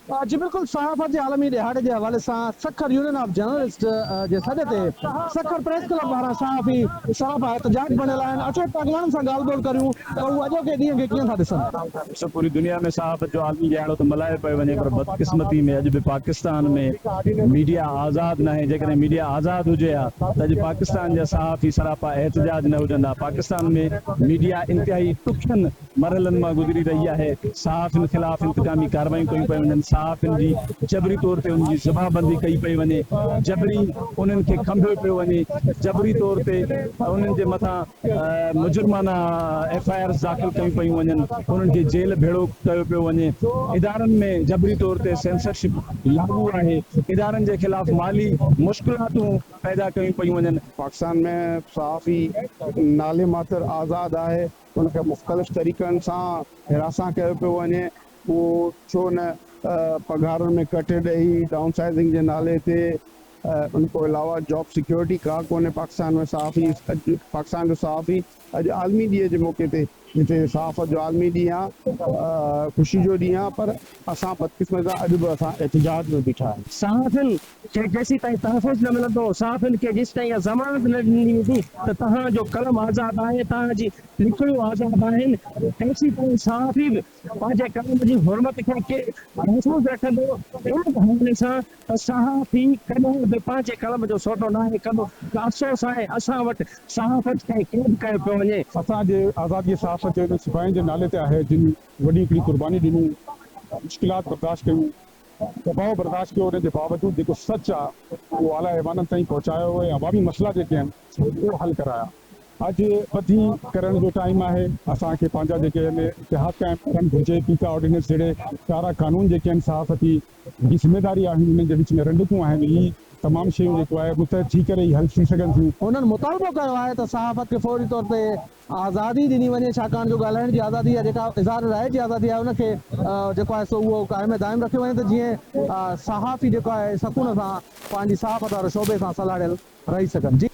جي بلڪل صحافت جي عالمي ڏهاڙي جي حوالي سان سکر يونين آف جرنلسٽ جي سڏ تي سکر پريس ڪلب ٻاهران صحافي سراپا احتجاج بڻيل آهن اچو ته اڳواڻن سان ڳالهه ٻولهه ڪريون ته هو اڄوڪي ڏينهن کي ڪيئن ٿا ڏسن. ڏسو پوري دنيا ۾ صحافت جو عالمي ڏهاڙو ته ملهايو پيو وڃي پر بدقسمتي ۾ اڄ به پاڪستان ۾ ميڊيا آزاد ناهي جيڪڏهن ميڊيا آزاد هجي ها ته اڄ پاڪستان جا صحافي سراپا احتجاج نه هجن ها پاڪستان ۾ ميڊيا انتهائي ڏکين مرحلن مان گذري رهي آهي، صحافين خلاف انتقامي ڪارروايون ڪيون پيون وڃن، صحافين جي جبري طور تي انهن جي زبان بندي ڪئي پئي وڃي، جبري انهن کي کنڀيو پيو وڃي، جبري طور تي انهن جي مٿان مجرمانه ايف I آرز داخل ڪيون پيون وڃن، انهن کي جيل ڀيڙو ڪيو پيو وڃي، ادارن ۾ جبري طور تي سينسرشپ لاڳو آهي، ادارن جي خلاف مالي مشڪلاتون پيدا ڪيون پيون وڃن. پاڪستان ۾ صحافي نالي ماتر آزاد آهي، ان کي مختلف طريقن سان هراسان ڪيو پيو وڃي، اهو ڇو نه پگهارن ۾ ڪٽ ڏئي ڊائون سائيزنگ جي نالي تي، ان کان علاوه جاب سيڪيورٽي ڪا ڪونهي پاڪستان ۾ صحافي اڄ پاڪستان جو صحافي اڄ عالمي ڏينهن جي موقعي تي جتي صحافت جو عالمي ڏينهن آ خوشي جو ڏينهن آ پر اسان بدقسمتي سان اڄ به اسان احتجاج ۾ بيٺا آهيون. صحافين کي جيسيتائين تحفظ نه ملندو، صحافين کي جيسيتائين اها ضمانت نه ڏني ويندي ته توهان جو قلم آزاد آهي، توهان جي لکڻيون آزاد آهن، تيسيتائين صحافي به پنهنجي قلم جي حرمت کي محفوظ رکندو، ان حوالي سان ته صحافي ڪڏهن به پنهنجي قلم جو سودو ناهي ڪندو ته افسوس آهي اسان وٽ صحافت کي قيد ڪيو پيو وڃي. اسان جي آزادي صحافت جي انهن سپاهين جي نالي تي آهي جن وڏي هڪڙي قرباني ڏني، مشڪلات برداشت ڪيون، دٻاء برداشت ڪيو ان جي باوجود جيڪو سچ آ اهو اعليٰ ايوانن تائين پهچايو ۽ عوامي مسئلا جيڪي آهن اهو حل ڪرايا. اڄ ٻڌي ڪرڻ جو ٽائيم آهي، اسان کي پنهنجا جيڪي آهن اتحاد قائم ڪرڻ گهرجي، پيڪا آرڊيننس جهڙي ڪارا قانون جيڪي آهن صحافتي جي ذميواري آهن انهن جي وچ ۾ رنڊڪون آهن هي تمام شيون جيڪو آهي متحد ٿي ڪري ئي حل ٿي سگهن ٿيون. هنن مطالبو ڪيو آهي ته صحافت کي فوري طور تي آزادي ڏني وڃي ڇاڪاڻ جو ڳالهائڻ جي آزادي يا جيڪا اظهار راء جي آزادي آهي ان کي جيڪو آهي سو اهو قائم ۽ دائم رکيو وڃي ته جيئن صحافي جيڪو آهي سڪون سان پنهنجي صحافت واري شعبي سان سلهاڙيل رهي سگهن. جي.